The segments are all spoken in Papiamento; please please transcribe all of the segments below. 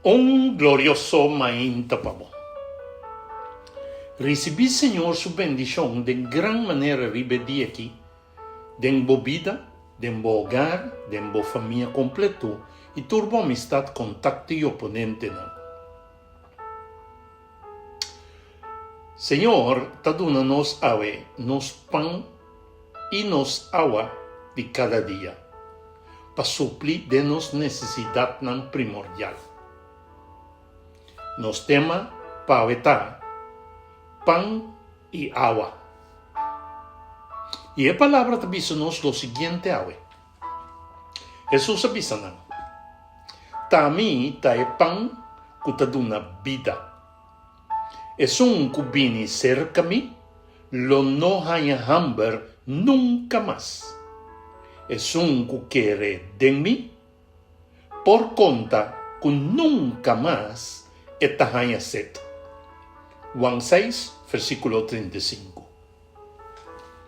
Un glorioso mainta pa bo. Risibí Señor su bendishon den gran manera riba e dia aki, den bo bida, den bo hogar, den bo famia kompleto i tur bo amistat, kontakto i oponentenan. Señor ta duna nos awe nos pan i nos awa di kada dia, pa supli den nos nesesidatnan primordial. Nos tema pa awe ta, Pan i awa. I e Palabra ta bisa nos lo siguiente awe. Hesus a bisa nan, Ta mi ta e pan ku ta duna bida. Esun ku bini serka mi lo no haña hamber nunka mas. Esun ku kere den mi por konta ku nunka mas e ta haña set. Juan seis, versíkulo 35.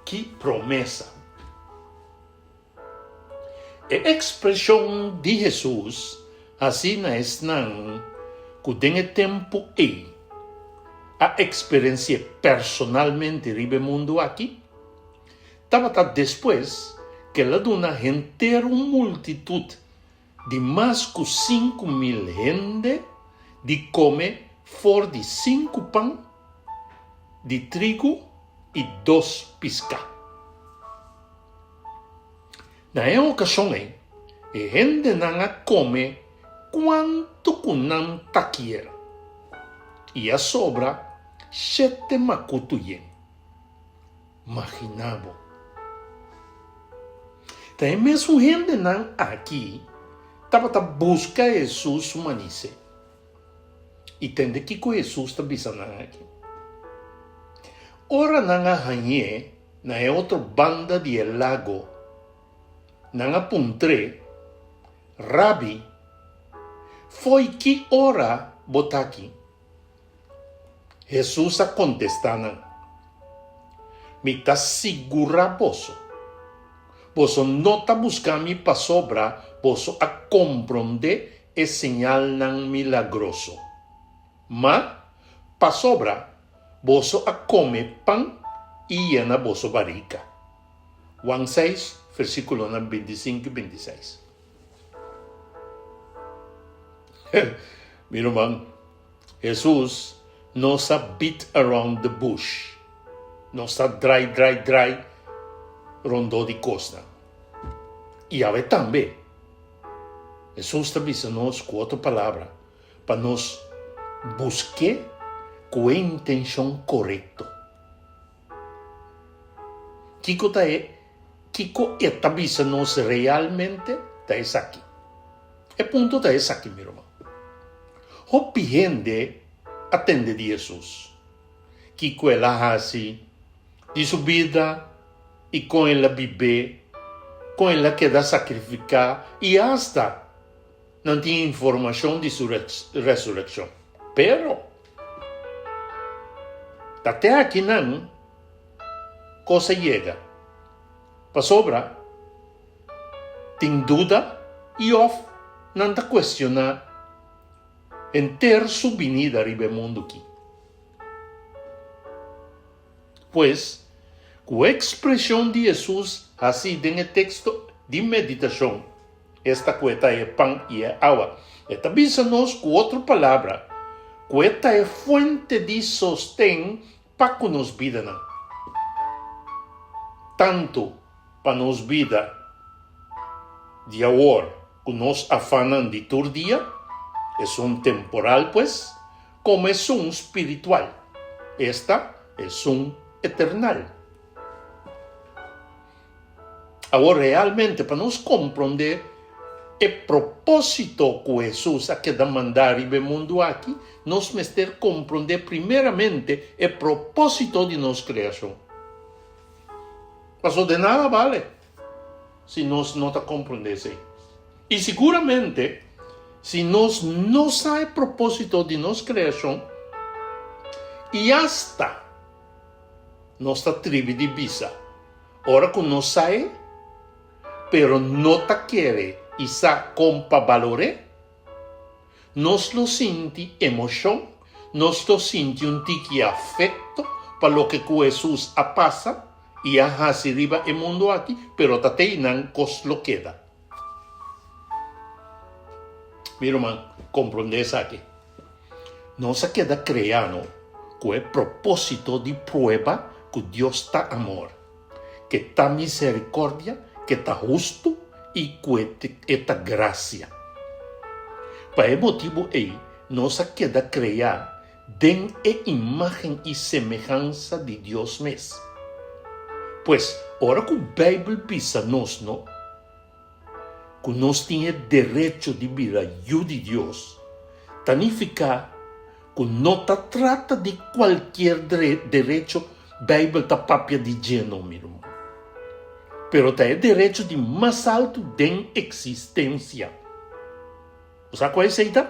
Ki promesa! E ekspreshon di Hesus hasi na esnan ku den e tempu ei a eksperensi'é personalmente riba e mundu aki, tabata despues ku el a duna henter un multitut di mas ku 5000 hende di kome for di sinku pan di trigu i dos piská. Na e okashon ei, e hendenan a kome kuantu ku nan ta kier, i a sobra shete makutu yen. Maginá bo! Ta e mesun hendenan aki tabata buska Hesus su manise. I tende kiko Hesus ta bisa nan aki. Ora nan a hañ'é na e otro banda di e lago, nan a puntr'é, Rabi, fo'i ki ora bo ta aki? Hesus a kontestá nan, Mi ta sigurá boso, boso no ta buska mi pasobra boso a komprondé e señalnan milagroso, ma pasobra boso a kome pan i yena boso barika. Juan seis, versíkulonan bintisinku i bintiseis. Mi ruman, Hesus no sa beat around the bush, no sa drai drai drai rondó di kosnan. I awe tambe, Hesus ta bisa nos ku otro palabra pa nos busk'é ku e intenshon korekto. Kiko ta e kiko e ta bisa nos realmente ta esaki. E punto ta esaki, mi ruman. Hopi hende a tende di Hesus, kiko el a hasi, di su bida i kon el a bib'é, kon el a keda sakrifiká i asta nan tin informashon di su resurekshon. Pero, ta te akinan kos a yega, pasobra tin duda i òf nan ta kuestioná henter su binida riba e mundu ki. Pues, ku e ekspreshon di Hesus hasí den e teksto di meditashon, esta ku e ta e pan i e awa, e ta bisa nos ku otro palabra ku e ta e fuente di sosten pa ku nos bidanan. Tantu pa nos bida di awor ku nos afannan di tur dia, esun temporal pues, komo esun spiritual, esta, esun eternal. Awor realmente pa nos komprondé e propósito ku Hesus a keda mandá riba e mundu aki, nos mester komprondé primeramente e propósito di nos kreashon. Pasobra de nada bale si nos no ta komprondé esei. I siguramente si nos no sa e propósito di nos kreashon i asta nos ta tribi di bisa ora ku nos sa e, pero no ta kere i sa kon pa balor'é. Nos lo sinti emoshon, nos lo sinti un tiki afekto pa loke ku Hesus a pasa i a hasi riba e mundu aki, pero ta te einan kos lo keda. Mi ruman, komprondé esaki. Nos a keda kreá no ku e propósito di prueba ku Dios ta amor, ke ta miserikòrdia, ke ta hustu i ku e ta grasia. Pa e motibu ei nos a keda kreá den e imágen i semehansa di Dios mes. Pues, ora ku Beibel bisa nos no ku nos tin e derecho di bira yu di Dios, ta nifiká ku no ta trata di kualkier derecho Beibel ta papia di dje no, mi ruman. Pero ta e derecho di mas altu den eksistensia. Bo sa kua esei ta?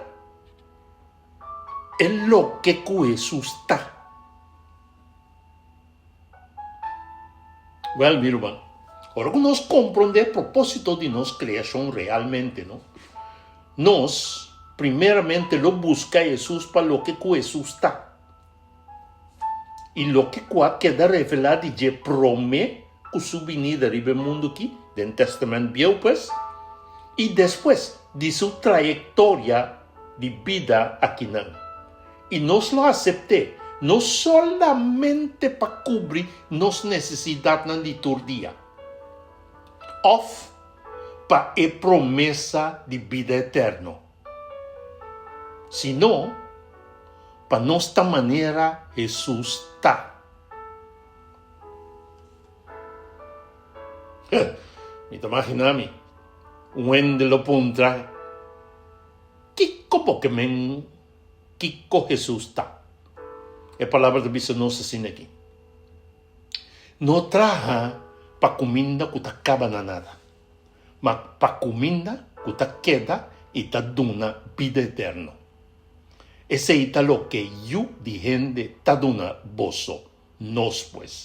E loke ku Hesus ta. Wèl, mi ruman, ora ku nos komprondé e propósito di nos kreashon realmente, no, nos primeramente lo buska Hesus pa loke ku Hesus ta. I loke ku a keda revelá di dje promé ku su binida riba e mundu aki, den Tèstamènt Bieu pues, i despues di su trayektoria di bida akinan. I nos lo asept'é no solamente pa kubri nos nesesidatnan di tur dia òf pa e promesa di bida eterno, sino pa nos ta manera Hesus ta. Mi ta magina mi un hende lo puntra, Kiko bo ke men kiko Hesus ta? E palabra ta bisa nos asina aki, No traha pa kuminda ku ta kaba na nada, ma pa kuminda ku ta keda i ta duna bida eterno. Esei ta loke Yu di hende ta duna boso, nos pues.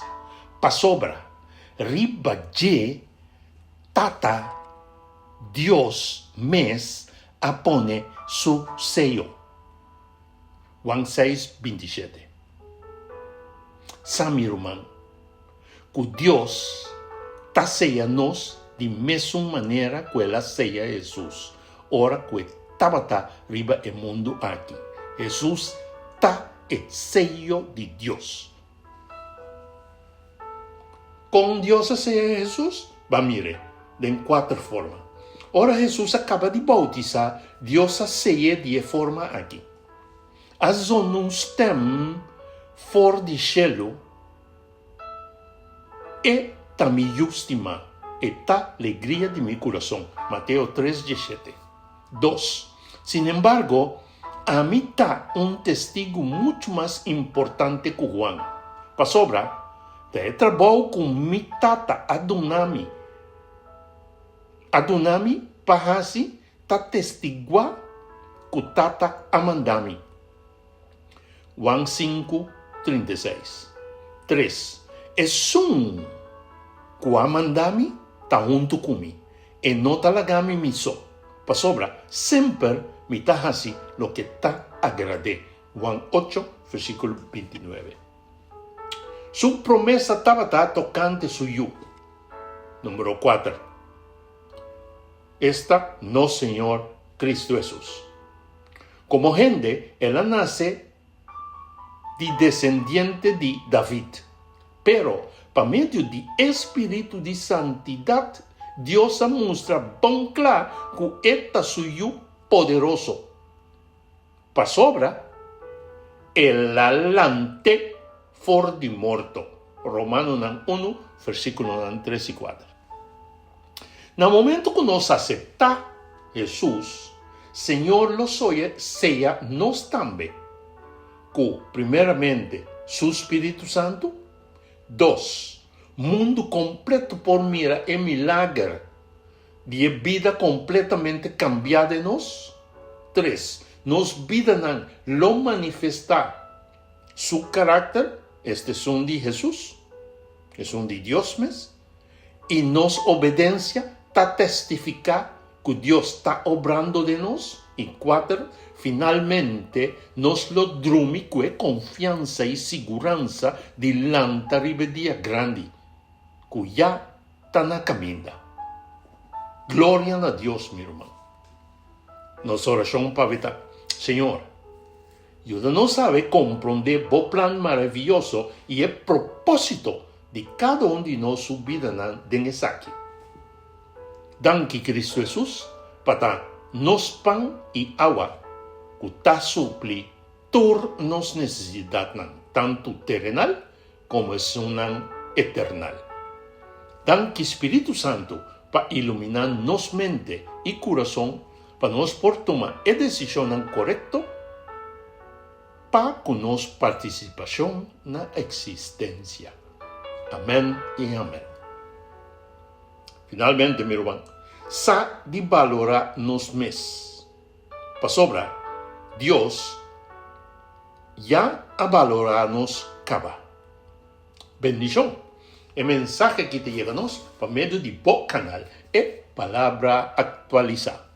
Pasobra riba dje Tata Dios mes a pone su seyo. Juan seis, 27. Sa mi ruman, ku Dios ta seya nos di mesun manera ku el a seya Hesus ora ku e tabata riba e mundu aki. Hesus ta e seyo di Dios. Kon Dios a seya Hesus? Ban mir'é den kuater forma. Ora Hesus a kaba di boutisá, Dios a sey'é di e forma aki. A zona un stèm for di shelu, E ta mi Yu stimá, e ta legria di mi kurason. Mateo tres dieshete. Dos. Sinembargo, ami ta un testigu muchu mas importante ku Juan, pasobra ta e trabou ku mi Tata a duna mi, a duna mi pa hasi ta testiguá ku Tata a manda mi. Juan sinku, 36. Tres, Esun ku a manda mi ta huntu ku mi, e no ta laga mi mi so, pasobra semper mi ta hasi loke ta agrad'é. Juan ocho, versíkulo bintinuebe. Su promesa tabata tokante su yu. Número kuater. Esta nos Señor Cristo Hesus. Como hende el a nace di descendiente di David, pero pa medio di e Spiritu di santidad Dios a mustra bon cla cu e ta su Yu poderoso, pasobra el a lant'é for di morto. Romanonan unu, versiculonan tres i kuater. Na momento ku nos aseptá Hesus, Señor lo soye seya nos tambe ku, primeramente, Su Spiritu Santu, dos, mundu kompleto por mira e milager di e bida kompletamente kambiá den nos, tres, nos bidanan lo manifestá Su karakter, esta esun di Hesus, esun di Dios mes, i nos obedensia ta testifiká ku Dios ta obrando den nos. I kuater, finalmente nos lo drumi ku e konfiansa i siguransa di lanta riba e dia grandi ku ya ta na kaminda. Gloria na Dios, mi ruman. Nos orashon pa ta, Señor, yuda nos sabe komprondé bo plan maravioso i e propósito di kada un di nos su bidanan den esaki. Danki Cristo Hesus pa ta nos pan i awa ku ta supli tur nos nesesidatnan, tantu terenal komo esunnan eternal. Danki Spiritu Santu pa iluminá nos mente i kurason pa nos por tuma e desishonnan korekto pa ku nos partisipashon na eksistensia. Amèn i amèn. Finalmente, mi ruman, sa di balorá nos mes, pasobra Dios ya a balorá nos kaba. Bendishon! E mensahe aki ta yega nos pa medio di bo kanal E Palabra Aktualisá.